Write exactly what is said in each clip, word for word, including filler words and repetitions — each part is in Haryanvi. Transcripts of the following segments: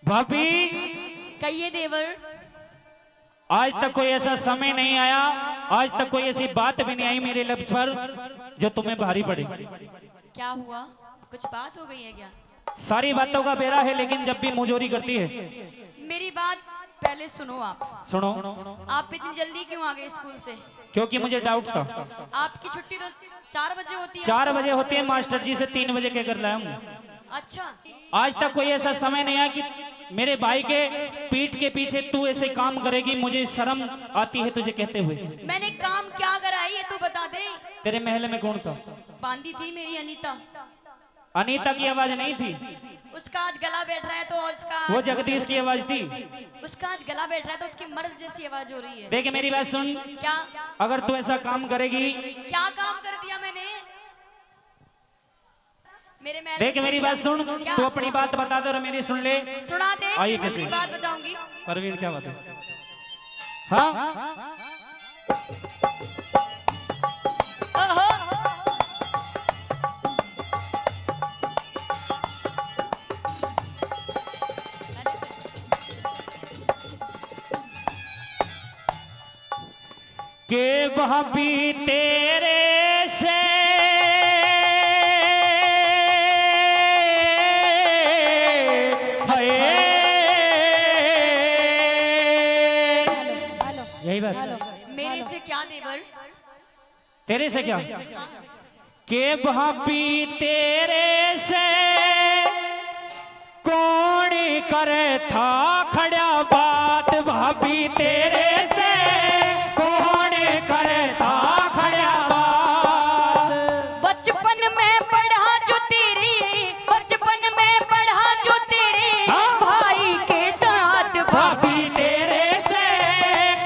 भाभी, कहिए देवर। आज तक कोई ऐसा समय नहीं आया, आज तक कोई ऐसी बात भी नहीं आई मेरे लफ्ज पर जो तुम्हें भारी पड़े। क्या हुआ, कुछ बात हो गई है क्या? सारी बातों का बेरा है, लेकिन जब भी मुंहजोरी करती है। मेरी बात पहले सुनो आप। सुनो। आप इतनी जल्दी क्यों आ गए स्कूल से? क्योंकि मुझे डाउट था। आपकी छुट्टी तो चार बजे होती है। चार बजे होती है, मास्टर जी से तीन बजे कहकर लाया हूँ। अच्छा। आज तक कोई ऐसा समय नहीं आया कि मेरे भाई के पीठ के पीछे तू ऐसे काम करेगी, मुझे शर्म आती है तुझे कहते हुए। मैंने काम क्या करा है, ये तो बता दे। तेरे महल में कौन था? बांदी थी मेरी अनीता। अनीता की आवाज नहीं थी। उसका आज गला बैठ रहा है तो उसका वो जगदीश की आवाज थी। उसका आज गला बैठ रहा है तो उसकी मर्द जैसी आवाज हो रही है। देख मेरी बात सुन। क्या? अगर तू ऐसा काम करेगी। क्या काम कर दिया मैंने? मेरे महल देख में मेरी बात सुन, क्या? तू अपनी बात बता दे और मेरी सुन ले। सुना दे, आइए अपनी कैसे? बात बताऊंगी। परवीन, क्या बात है? हाँ? ओहो। के भाभी तेरे से हाय। हेलो, हेलो, यही बात। हेलो, मेरे से क्या देवर? तेरे से क्या? के भाभी तेरे से कौन करे था खड़ा बात, भाभी तेरे से कौन करे था खड़ा बात। बचपन में पढ़ा जो तेरी, बचपन में पढ़ा जो तेरी, हाँ। भाई के साथ भाभी तेरे से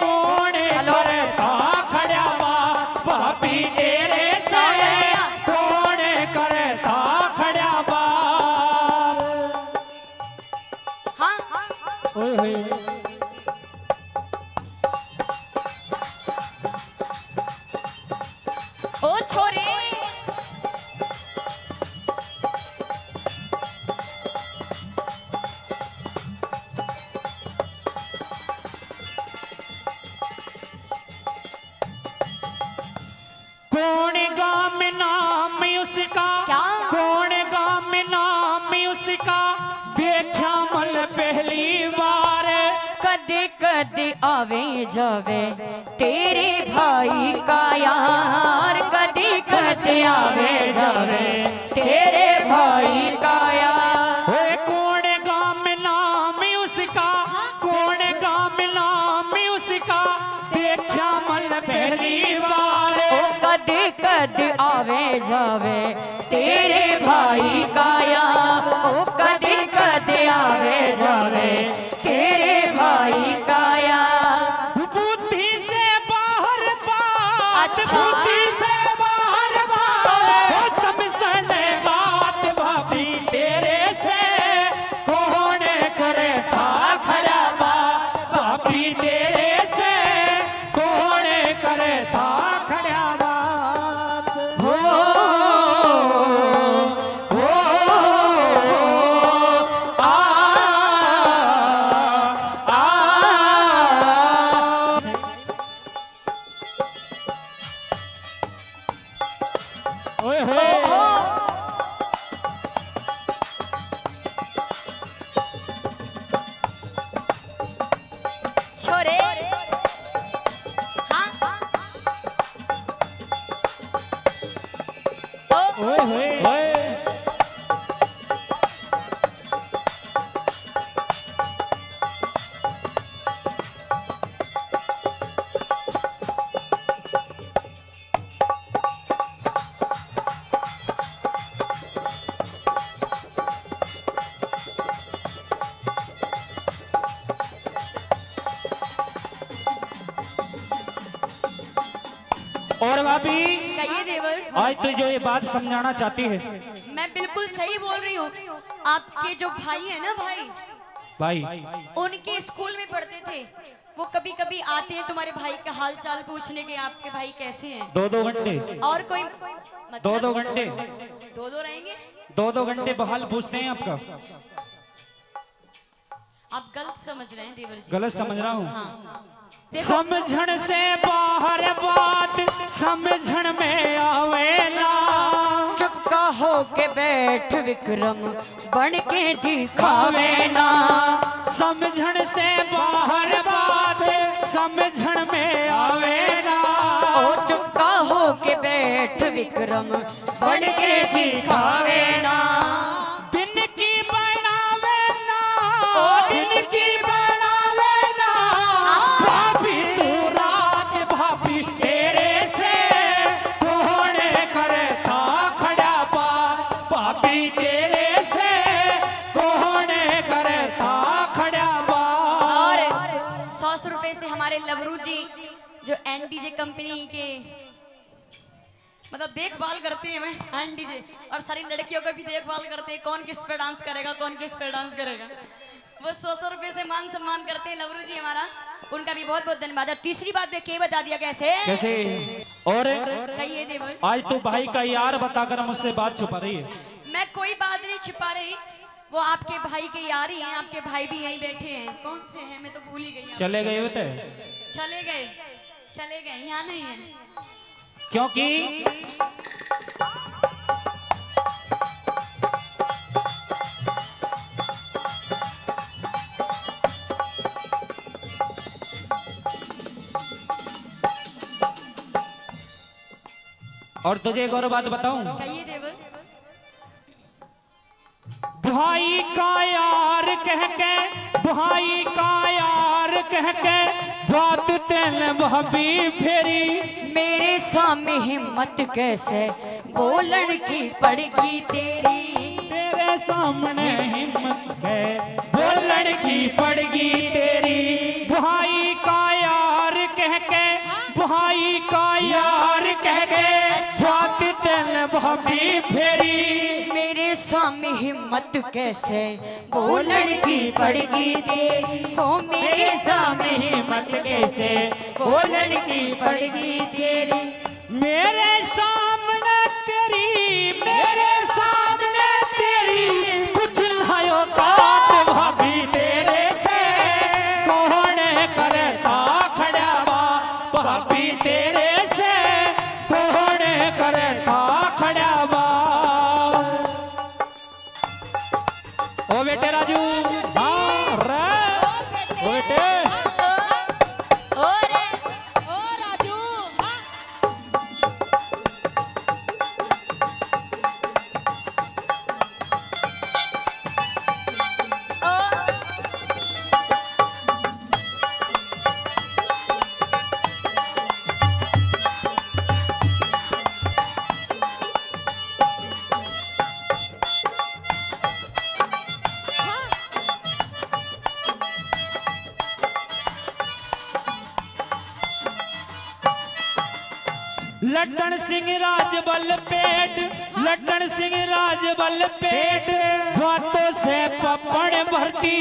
कौन हेलो। करे था खड़ा बात, भाभी तेरे से कौन भैया। कौन करे था खड़ा बात। हाँ। ओए होए। ओ छोरे। कौन गाम नाम उसका? क्या? कौन गाम नाम उसका? देखा मल पहली बार। कद कद आवे जावे तेरे भाई का यार, कद कद आवे जावे तेरे भाई का यार। ओए कौन गाम नाम उसका? कौन गाम नाम उसका? देखा मल पहली बार। ओ कद कद आवे जावे तेरे भाई का यार, ओ कद कद आवे जावे तेरे भाई का यार। बुद्धि से बाहर बात, अच्छा। बुद्धि से बाहर बात, ओ समझ ले बात भाभी तेरे से कौन करे था खड़ा बात, भाभी तेरे से कौन करे था खड़ा बात। हो, हो, आ, आ। ओए होए। ओहो। छोरे। हाँ। ओ। ओए होए। ओए। और भाभी, कहिए देवर। आज तू जो ये बात समझाना चाहती है। मैं बिल्कुल सही बोल रही हूँ। आपके जो भाई है ना भाई, भाई। उनके स्कूल में पढ़ते थे, वो कभी कभी आते हैं तुम्हारे भाई का हाल चाल पूछने के, आपके भाई कैसे हैं। दो दो घंटे। और कोई मतलब दो दो घंटे। दो दो रहेंगे। दो दो घंटे बहाल पूछते हैं आपका। आप गलत समझ रहे हैं देवर जी। गलत समझ रहा हूँ। हाँ। देखो। समझण से बाहर बात समझण में आवे ना। चुपका हो के बैठ विक्रम, बन के दिखावे ना। समझण से बाहर बात समझण में आवे ना। ओ चुपका हो के बैठ विक्रम, बन के दिखावे ना। दिन की बनावे ना, ओ दिन की बनावे ना। हाँ। भाभी तू रात, भाभी तेरे से कौन करे था खड़ा बात, भाभी तेरे से कौन करे था खड़ा बात। और सौ सौ रुपए से हमारे लवरू जी जो एनडीजे कंपनी के मतलब देखभाल करते हैं, मैं एनडीजे, और सारी लड़कियों का भी देखभाल करते हैं, कौन किस पे डांस करेगा, कौन किस पे डांस करेगा। वो सौ सौ रुपए से मान सम्मान करते हैं लवरू जी हमारा, उनका भी बहुत बहुत धन्यवाद। और तीसरी बात मैं के बता दिया कैसे? कैसे? और कहिए देवर। आज तो भाई का यार बताकर मुझसे बात छुपा रही है। मैं कोई बात नहीं छिपा रही, वो आपके भाई के यार ही हैं, आपके भाई भी यहीं बैठे हैं। कौन से हैं, मैं तो भूल ही गई हूँ। चले गए होते? चले गए, चले गए, यहाँ नहीं है। क्योंकि और तुझे एक और बात बताऊं? कहिए देवर। भाई का यार कह के, भाई का यार कह के बात तैने भाभी फेरी। मेरे सामने हिम्मत कैसे बोलण की पड़गी तेरी। तेरे सामने हिम्मत के बोलण की पड़गी तेरी। भाई का यार कह के, भाई का यार कह के बात तैने भाभी फेरी। मेरे सामने हिम्मत कैसे बोलण की पड़गी तेरी, ओ मेरे सामने हिम्मत कैसे बोलण की पड़गी तेरी। मेरे सामने तेरी, मेरे सामने तेरी कुछ ना औकात भाभी तेरे से, कौन करता खड़ा बात भाभी तेरे से, कौन करता खड़ा बात। ओ बेटे राजू, हाँ रे, ओ बेटे। ओ रे, ओ राजू, हाँ। लट्टण सिंह राजबल पेट, लट्टण सिंह राजबल पेट, बातों से पपड़ भरती।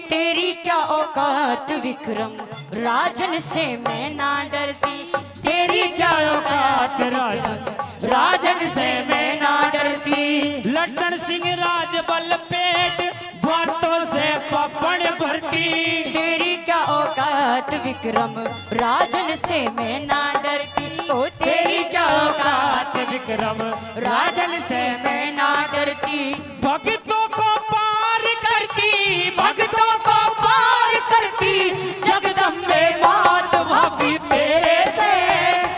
तेरी क्या औकात विक्रम, राजन से मैं ना डरती। तेरी क्या औकात राजन, राजन से मैं ना डरती। लट्टण सिंह राजबल पेट, बातों से पपड़ भरती। तेरी क्या औकात विक्रम, राजन से मैं ना डरती। ओ तेरी क्या औकात विक्रम, राजन से मैं ना डरती। भक्तों को पार करती, भक्तों को पार करती, जगदम्बे मात भाभी तेरे से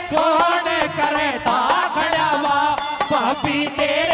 कौन करता खड़ा बात भाभी तेरे